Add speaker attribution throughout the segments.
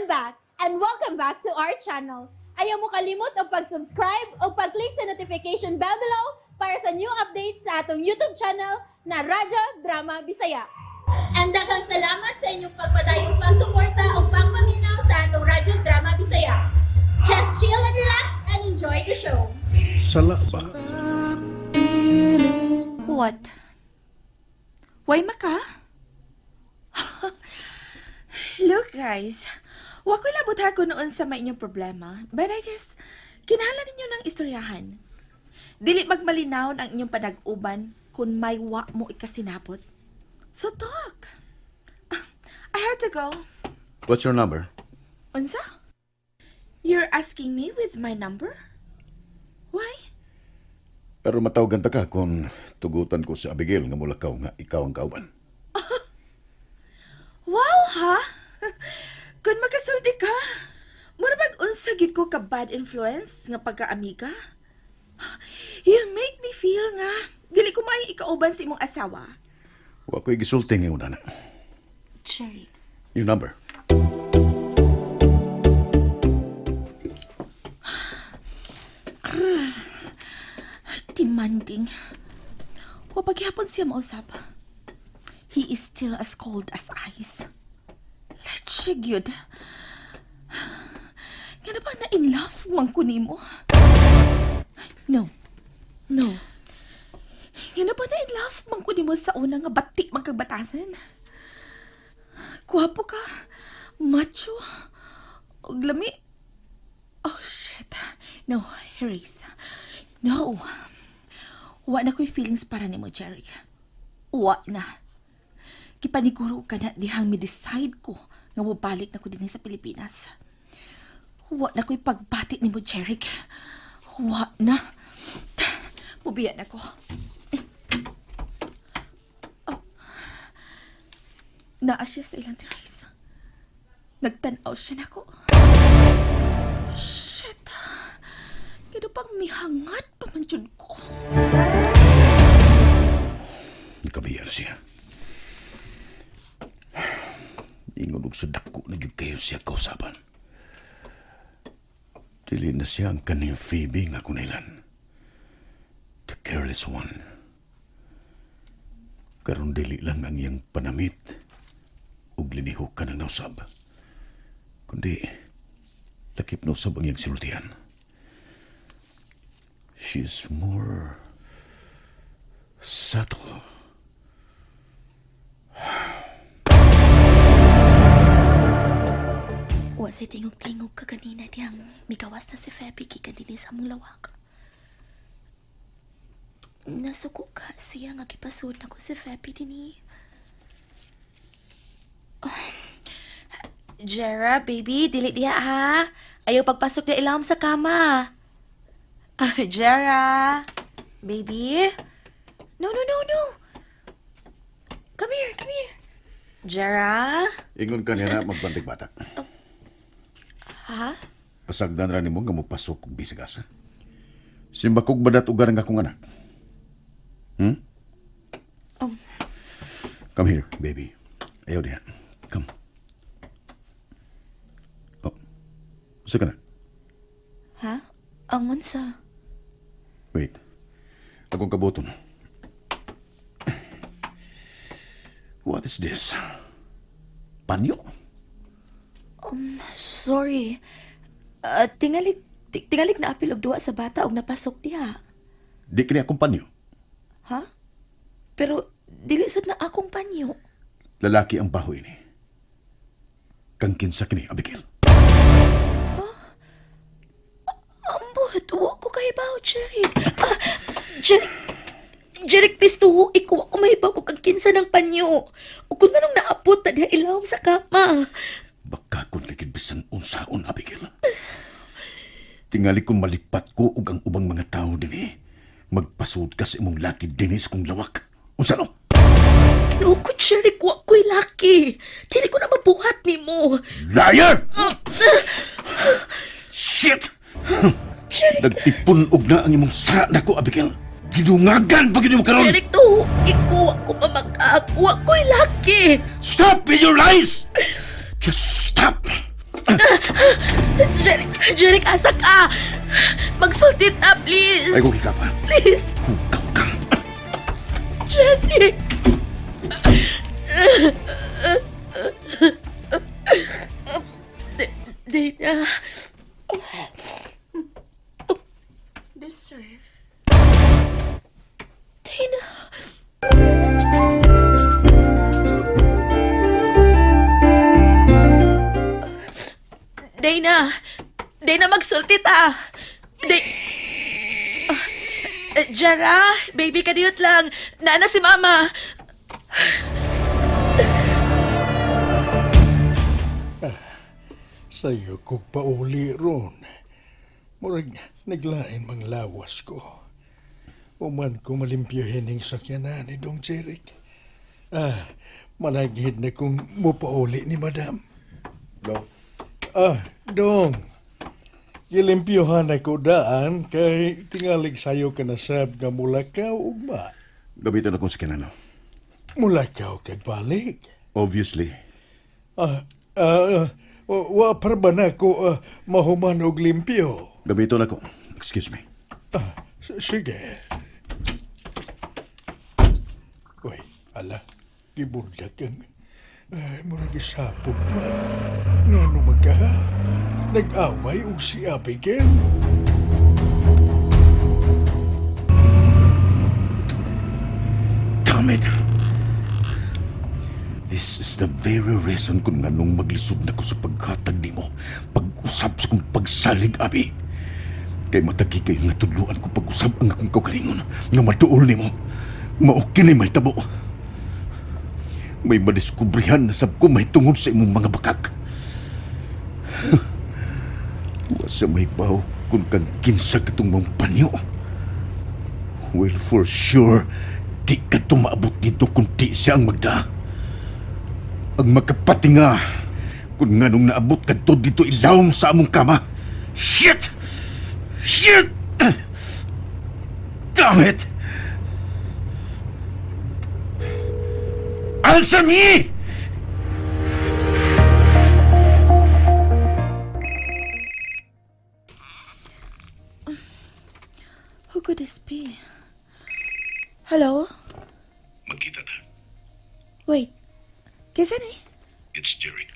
Speaker 1: I'm back and welcome back to our channel. Ayaw mo kalimot og pag-subscribe o pag-click sa notification bell below para sa new updates sa atong YouTube channel na Radyo Drama Bisaya. And daghang salamat sa inyong pagpadayong pagsuporta o pagpaminaw sa atong Radyo Drama Bisaya. Just chill and relax and enjoy the show.
Speaker 2: Sala ba?
Speaker 3: What? Why maka? Look, guys, wa ko labot ha kung unsa may inyong problema. But I guess, kinahanglan ninyo ng istoryahan. Dili magmalinawon ang inyong panag-uban kung may wa mo ikasinabot. So talk. I have to go.
Speaker 2: What's your number?
Speaker 3: Unsa? You're asking me with my number? Why?
Speaker 2: Pero matawagan ta ka kung tugutan ko si Abigail nga mulakaw nga ikaw ang kauban.
Speaker 3: Wow, ha? Kung makasulti ka, mura bag unsa gid ko ka bad influence nga pagkaamiga? You make me feel nga dili ko maayong ikauban sa imong asawa.
Speaker 2: Wa ko'y gisulti ngayon, ana.
Speaker 3: Jerry.
Speaker 2: Your number.
Speaker 3: Demanding. Wa paghihapon siya mausap. He is still as cold as ice. Leche gyud. Nga na ba na in love man ko nimo? No. No. Nga na ba na in love man ko nimo sa una nga bati magkagbatasan? Gwapo ka. Macho. Og lami. Oh, shit. No, erase. No. Wa na ko'y feelings para nimo, Jerry. Wa na. Gipaniguro ka na dihang mi-decide ko nga mobalik na ko dinhi sa Pilipinas. Wa na ko'y pagbati nimo, Jeric. Wa na. Mubiya na ko. Oh. Naa siya sa ilang terrace. Nagtanaw siya nako. Shit. Kaya pang mihangat pa man jud ko.
Speaker 2: Nakabiyar siya. Ingon og sa dako na gyud kayo siya kausaban. Dili na siya ang kaniyang Phoebe nga kunailan. The careless one. Karon dili lang ang iyang panamit ug linihukan ang nausab. Kundi, lakip nausab ang iyang sinultian. She is more subtle.
Speaker 4: Wa say tingog-tingog ka ganina diyang migawas na si Feby gikan dinhi sa among lawak. Nasuko ka siya nga gipasud nako si Feby dinhi. Oh. Jera, baby, dili diha ha. Ayaw pagpasok na ilawom sa kama. Ah, Jera, baby. No, no, no, no. Come here, come here. Jera.
Speaker 2: Ingon ka niya na magbantig bata.
Speaker 4: Ha?
Speaker 2: Pasagdan ra nimo nga mopasok og bisag asa. Simbakog badat ugar nga akong anak. Come here, baby. Ayaw diha. Come. Oh. Usa ka na?
Speaker 4: Ha? Ang unsa?
Speaker 2: Wait. Akong kabuton. What is this? Panyo?
Speaker 4: Sorry. Tingalig na apil og duwa sa bata og napasok diha.
Speaker 2: Di kini akong panyo.
Speaker 4: Ha? Pero dili sad na akong panyo.
Speaker 2: Lalaki ang baho ini. Kang kinsa kini, Abigail?
Speaker 4: Ambot, wa ko kahibaw, Jeric. Ah, Jeric, Jeric, please tuho, ikaw ako mahibaw ko kang kinsa ng panyo. O kung anong naabot na diha ilawom sa kama.
Speaker 2: Baka kung kay bisan unsaon, Abigail. Tingali kung malipat ko ug ang ubang mga tao dinhi. Magpasud ka sa imong laki dinhi sa kong lawak. Unsa no?
Speaker 4: Ginoo ko, Jeric, wa ko'y laki. Dili ko na mabuhat nimo.
Speaker 2: Liar! Shit!
Speaker 4: Jeric,
Speaker 2: Nagtipon og na ang imong sala nako, Abigail. Gidungagan pa gid mo karon.
Speaker 4: Jeric, tuho, ikaw ako mamakak. Wa ko'y laki.
Speaker 2: Stop with your lies! Just stop!
Speaker 4: Jeric, Jeric, asa ka? Magsulti ta, please.
Speaker 2: Ay ko hikapa.
Speaker 4: Please,
Speaker 2: Hugaw ka.
Speaker 4: Jeric. Dana.
Speaker 3: Deserve.
Speaker 4: Dana. Dana! Dana, magsulti ta! Jara, baby, kadiyot lang. Nana si Mama.
Speaker 5: Sa'yo ko pauli ron. Murag naglain mang lawas ko. Uman ko malimpyuhin ang sakyanan ni Dong Jeric. Ah, managid na kung mupauli ni Madam.
Speaker 2: Lo.
Speaker 5: Ah, Dong. Gilimpyuhan ako daan kay tingalig sayo ka na sab nga mulakaw ugma.
Speaker 2: Gamitan akong sakyanan.
Speaker 5: Mulakaw kag balik.
Speaker 2: Obviously.
Speaker 5: Ah, ah, wa pa ba na ko mahuman og limpyo?
Speaker 2: Gamiton ako. Excuse me.
Speaker 5: Ah, sige. Uy, ala, gibuldak ang... Ay, murag isapot man. Ngano magka? Nag-away og si Abigail.
Speaker 2: Damn it! This is the very reason kung nganong maglisod na ko sa paghatag nimo, pag-usab sa kong pagsalig, Abi. Kay matagi kayo nga tudluan ko pag-usab ang akong kaugalingon nga maduol nimo. Mao kini may tabo. May madiskubrihan na sab ko may tungod sa imong mga bakak. Wa sa may baw kung kang kinsa katong mong panyo. Well, for sure, di ka tumaabot dito kung di siya ang magda. Ang makapatinga kung nganong naabot ka to dito ilawom sa among kama. Shit! Shit! Damn it! Answer me!
Speaker 3: Who could this be? Hello?
Speaker 2: Magkita ta.
Speaker 3: Wait. Kinsa ni?
Speaker 2: It's Jeric.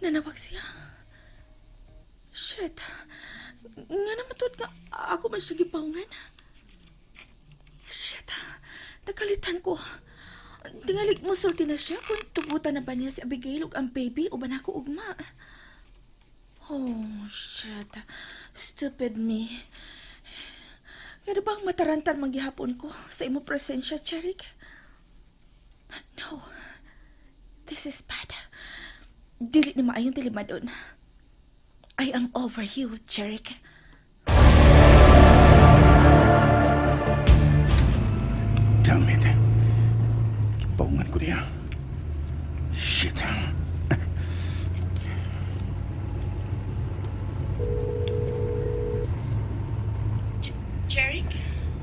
Speaker 3: Nanawag siya. Shit. Nga naman tuod nga ako man siya gipaungan. Shit. Nakalitan ko. Tingalig mo sulti na siya kung tubutan na ba niya si Abigail ug ang baby o ba na ako ugma. Oh, shit. Stupid me. Nga na ba ang matarantan manggihapon ko sa imo presensya, Cherik? No. This is bad. Dili ni maayong tilimadon. I am over you, Jeric.
Speaker 2: Damn it. Kipaungan ko niya. Shit.
Speaker 3: Jeric?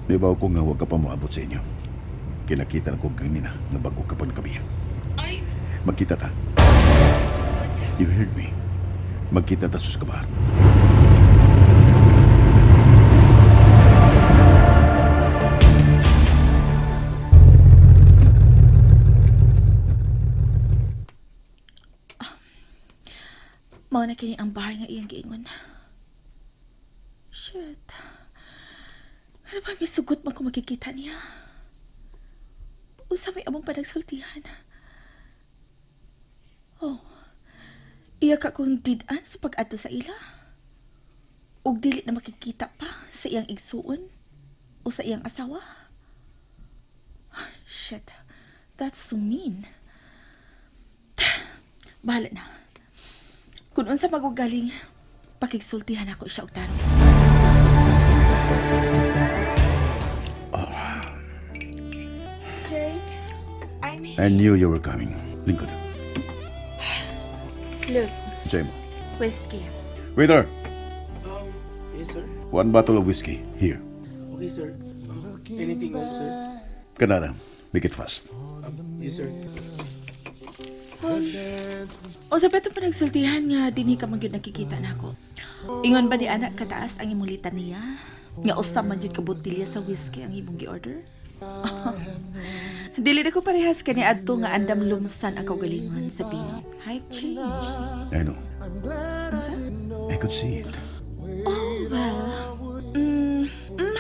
Speaker 2: Di ba ako nga huwag ka pa moabot sa inyo? Kinakita na ko kanina nga bago ka pa nakabiya.
Speaker 3: Ay,
Speaker 2: Magkita ta. You heard me. Magkita ta sus kabar.
Speaker 3: Mao na kini ang bar nga iyang giingon. Shit. Ano ba may sugot man kung makikita niya? Usa may among panagsultihan. Oh. Iya ka kung didan sa pag-adto sa ila. Ug dili na makikita pa sa iyang igsuon o sa iyang asawa. Shit. That's so mean. Bahala na. Kung unsa magugaling, pakigsultihan ako siya og tarong. Jake, I'm
Speaker 2: I knew you were coming. Lingkod.
Speaker 3: Look,
Speaker 2: Sa'yo mo.
Speaker 3: whiskey.
Speaker 2: Waiter!
Speaker 6: Yes, sir.
Speaker 2: One bottle of whiskey. Here.
Speaker 6: Okay, sir. Anything else, sir?
Speaker 2: Kanara. Make it fast.
Speaker 6: Yes, sir.
Speaker 3: O sa beto pa nagsultihan nga dinhi ka man gyud nakikita nako. Ingon ba ni anak kataas ang imong litaniya? Nga usa man gyud ka botelya sa whiskey ang imong gi-order? Dili na ko parehas kani adto nga andam lumsan ang kaugalingon sa Pino. Hype change.
Speaker 2: I know.
Speaker 3: Unsa?
Speaker 2: I could see it.
Speaker 3: Oh, well.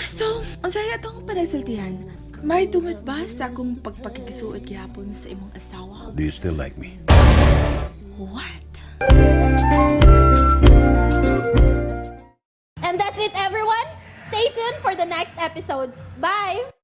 Speaker 3: So, unsay atong panagsultihan? May tungod ba sa akong pagpakigisuot gihapon sa imong asawa?
Speaker 2: Do you still like me?
Speaker 3: What?
Speaker 1: And that's it, everyone. Stay tuned for the next episodes. Bye!